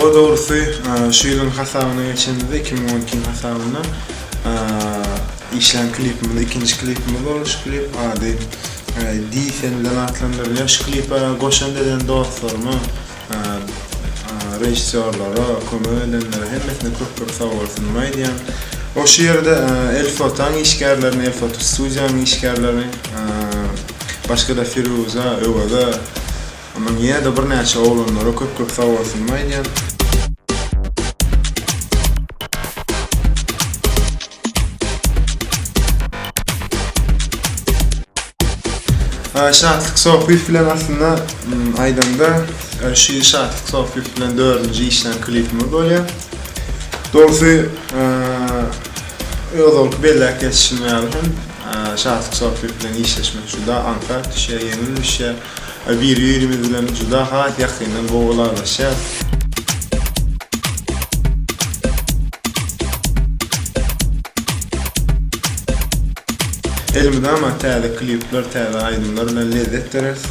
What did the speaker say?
Hawa dogrusy şu ýylyň hasabyna geçenimizde 2012-iň hasabyna işlän klipimiz ikinji klipimiz boldy şu klip ady Diý sen bilen atlandyrylýar. Şu klipe goşant eden dostlaryma režissýorlara, kömek edenlere hemmesine köp köp sag bolsunymy aýdýan. O şu ýerde Elfotaň işgärlerini, Elfoto studiýanyň işgärlerini, başga-da Firuza, Öweze, ondan ýene-de birnäçe oglanlara köp köp sag bolsunymy aýdýan. Şatlyk Sopyýew bilen aslynda aýdanda şu ýyl Şatlyk Sopyýew bilen dördünji işlän klipimiz bolýar. Dogrusy ozalky belläp geçişim ýaly hem Şatlyk Sopyýew bilen işleşmek juda aňsat düşýär, ýeňil düşýär. Biri-birimiz bilen juda has ýakyndan gowy ylalaşýarys. Elmydama täze klipler, täze aýdymlar bilen lezzet bereris.